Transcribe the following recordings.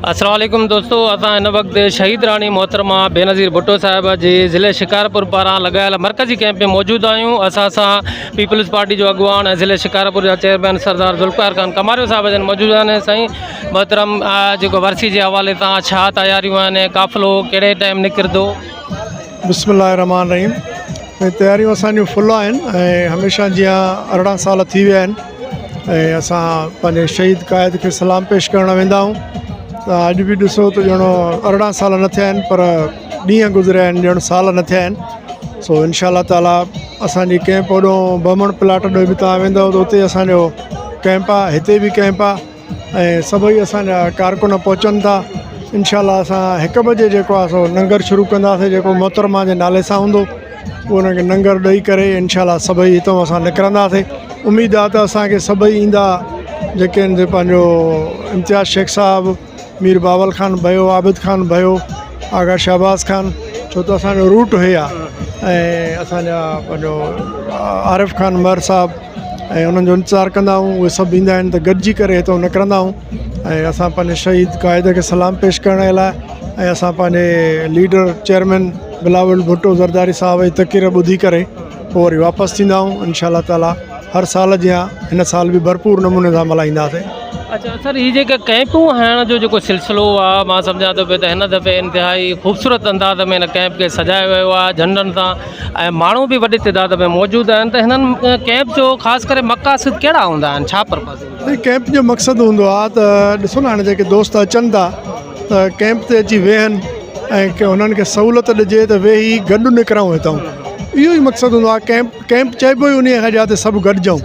السلام عليڪم دوستو اسان هن وقت شهيد راڻي محترمه بينظير ڀٽو صاحبه جي ضلعي شڪارپور پاران لڳايل مرڪزي ڪئمپ ۾ موجود آهيون اسان سان پيپلز پارٽي جو اڳواڻ ۽ ضلعي شڪارپور جا چيئرمين سردار ذوالفقار خان ڪماريو صاحب جن موجود آهن سائين محترم جيڪو ورسي جي حوالي سان ڇا تياريون آهن قافلو ڪهڙي ٽائيم نڪرندو بسم الله الرحمٰن الرحيم ۽ تياريون اسان جون فل آهن ۽ هميشه جيان 18 سال ٿي ويا آهن ۽ اسان پنهنجي شهيد قائد کي سلام پيش ڪرڻ ويندا آهيون ته اڄ به ڏسو ته ڄڻ 18 سال نه ٿيا آهن پر ڏينهن گذريا آهن ڄڻ سال نه ٿيا آهن سو انشاء الله تعاليٰ اسانجي ڪئمپ هوڏو بهمڻ پلاٽ ڏي به توهان ويندو ته اتي اسانجو ڪئمپ آهي هتي به ڪئمپ آهي ۽ سڀئي اسان جا ڪارڪن پهچن ٿا انشاء الله اسان هڪ بجي جيڪو آهي سو ننگر شروع ڪنداسين جيڪو محترمه جي نالي سان هوندو اهو انهن کي ننگر ڏئي ڪري انشاء الله سڀئي هتان اسان نڪرنداسين اميد آهي ته اسانکي سڀئي ايندا جيڪي آهن سي پنهنجو امتياز شيخ صاحب مير بابل خان ڀيو عابد خان ڀيو آغا شهباز خان ڇو ته اسانجو روٽ هي آهي ۽ اسانجا پنهنجو عارف خان مهر صاحب ۽ انهن جو انتظار ڪندا آهيون اهي سڀ ايندا آهن ته گڏجي ڪري هتان نڪرندا آهيون ۽ اسان پنهنجي شهيد قائد کي سلام پيش ڪرڻ جي لاء ۽ اسان پنهنجي ليڊر چيئرمين بلاول ڀٽو زرداري صاحب جي تقرير ٻڌي ڪري پوء وري واپس ٿيندا آهيون انشاء الله تعاليٰ هر سال جيان هن سال به ڀرپور نموني سان ملهائينداسين. اچا سر هي جيڪا ڪئمپون هڻڻ جو جيڪو سلسلو آ مان سمجهان ٿو پيو ته هن دفعي انتهائي خوبصورت انداز ۾ هن ڪئمپ کي سجايو ويو آ جهنڊن سان ۽ ماڻهو به وڏي تعداد ۾ موجود آهن ته هنن ڪئمپ جو خاص ڪري مقاصد ڪهڙا هوندا آهن ڇا پرپز هوندو آهي؟ ڪئمپ جو مقصد هوندو آ ته ڏسو نه هاڻي جيڪي دوست اچن ٿا ته ڪئمپ تي اچي ويهن ۽ هنن کي سهولت ڏجي ته ويهي گڏ نڪرون هتان اهو ئي مقصد هوندو آ ڪئمپ ڪئمپ چئبو ئي انهيء کي جاتي سڀ گڏجون.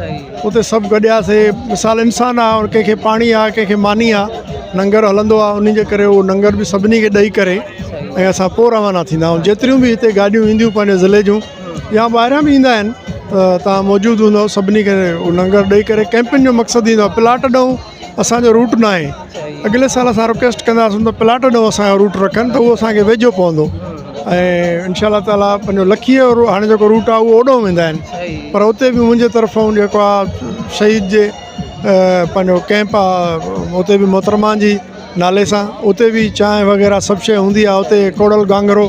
اتي سڀ گڏياسي. مثال انسان آ، ڪنهن کي پاڻي آ، ڪنهن کي ماني آ، ننگر هلندو آ، انهي جي ڪري اهو ننگر به سڀني کي ڏئي ڪري ۽ اسان پوء روانا ٿيندا آهيون. جيتريون به هتي گاڏيون اينديون پنهنجي ضلعي جون يا ٻاهريان به ايندا آهن ته توهان موجود هوندؤ سڀني کي اهو ننگر ڏئي ڪري ڪئمپن جو مقصد ايندو آ پلاٽ ڏئون اسان جو روٽ ناهي اڳلي سال اسان رڪويسٽ ڪنداسون ته پلاٽ ڏانهن اسان جو روٽ رکن ته اهو اسان کي ويجهو پوندو ۽ انشاء الله تعالي پنهنجو لکي جو هاڻي جيڪو روٽ آهي اهو اوڏو ويندا آهن پر اتي به منهنجي طرفون جيڪو آهي شهيد جي پنهنجو ڪئمپ آهي اتي به محترمه جي نالي سان اتي به چانهه وغيره سڀ شيء هوندي آهي اتي ڪوڙل گانگرو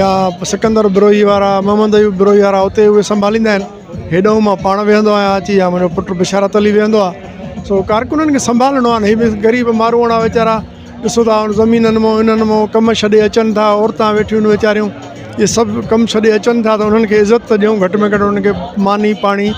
يا سڪندر بروهي وارا محمد ايوب بروهي وارا اتي اهي سنڀاليندا آهن هيڏانهن مان پاڻ ويهندو آهيان اچي يا منهنجو پٽ بشارت علي ويهندو آهي سو ڪارڪنن کي سنڀالڻو آهي نه هي به غريب ماروئڙا ويچارا ڏسو ٿا زمينن مان انهن مان ڪم ڇڏي اچن ٿا عورتان ويٺيون آهن ويچاريون اهي سڀ ڪم ڇڏي اچن ٿا ته انهن کي عزت ته ڏيون گهٽ ۾ گهٽ انهن کي ماني پاڻي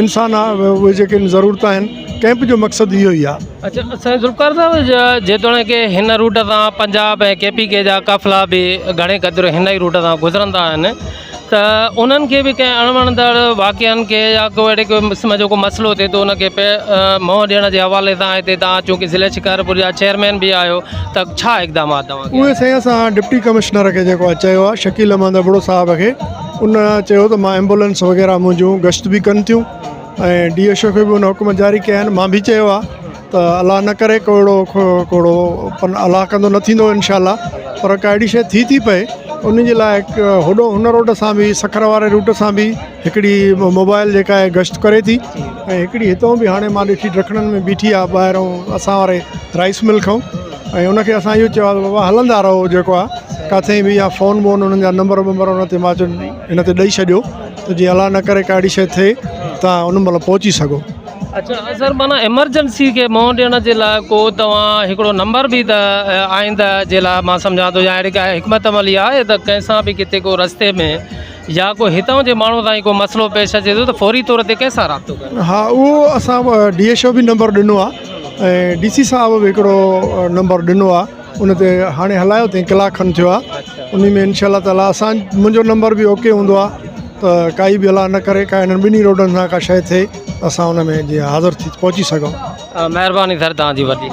انسان آهي اهي جيڪي ضرورت آهن ڪئمپ جو مقصد اهو ئي آهي. اچا سائين ذوالفقار صاحب جيتوڻيڪ هن روٽ تان پنجاب ۽ ڪي پي ڪي جا قافلا به گهڻي قدر هن ئي روٽ تان گذرندا آهن ته انهن کي به ڪنهن اڻوڻندڙ واقعن کي يا ڪو اهڙي قسم جو ڪو مسئلو ٿئي ٿو ان کي منهن ڏيڻ جي حوالي سان هتي توهان چونڪه ضلعي شڪارپور جا چيئرمين به آهيو ته ڇا اقدامات توهان اهي سائين اسان ڊپٽي ڪمشنر کي جيڪو آهي چيو آهي شڪيل احمد ابڙو صاحب کي ان چيو ته مان ايمبولنس وغيره منهنجون گشت به ڪن ٿيون ۽ ڊي ايڇ او کي به ان حڪم جاري ڪيا آهن مان به چيو آهي ته الله نه ڪري ڪو اهڙو ڪوڙو پر الله ڪندو نه ٿيندو انشاء الله پر ڪا اهڙي شيء ٿي ٿي پئي ان جي لاء هڪ هوڏو هن روڊ سان به سکر واري روٽ سان به هڪڙي موبائل جيڪا آهي گشت ڪري ٿي ۽ هڪڙي هتان به هاڻي مان ڏٺي ڊکڻن ۾ بيٺي آهي ٻاهرون اسان واري رائس مل کان ۽ ان کي اسان اهو چيو آهي ته بابا هلندا رهو جيڪو آهي ڪاٿي به يا فون بون انهن جا نمبر بمبر ان تي مان چيو هن تي ڏئي ڇڏيو ته جيئن الله نه ڪري ڪا اهڙي شيء ٿئي تان ان مهل پهچي سگهو. اڇا سر معنيٰ ايمرجنسي کي منهن ڏيڻ جي لاء ڪو توهان هڪڙو نمبر به ته آئنده جي لاء مان سمجهان ٿو يا اهڙي ڪا حڪمت عملي آهي ته ڪنهن سان به ڪٿي ڪو رستي ۾ يا ڪو هتان جي ماڻهو سان ڪو مسئلو پيش اچي ٿو ته فوري طور تي ڪنهن سان رابطو ڪري. ها اهو اسان ڊي ايڇ او به نمبر ڏنو آهي ۽ ڊي سي صاحب به هڪڙو نمبر ڏنو آهي ان تي هاڻي هلايو اٿئي ڪلاڪ کن ٿيو آهي ان ۾ انشاء الله تعالي اسان منهنجو نمبر به اوڪي هوندو آهي ته ڪائي به الله نه ڪري ڪا انهن ٻنهي روڊن سان ڪا شيء ٿئي ته اسان ان ۾ جيئن حاضر ٿي پهچي سگهون. مهرباني سر توهان جي وڏي.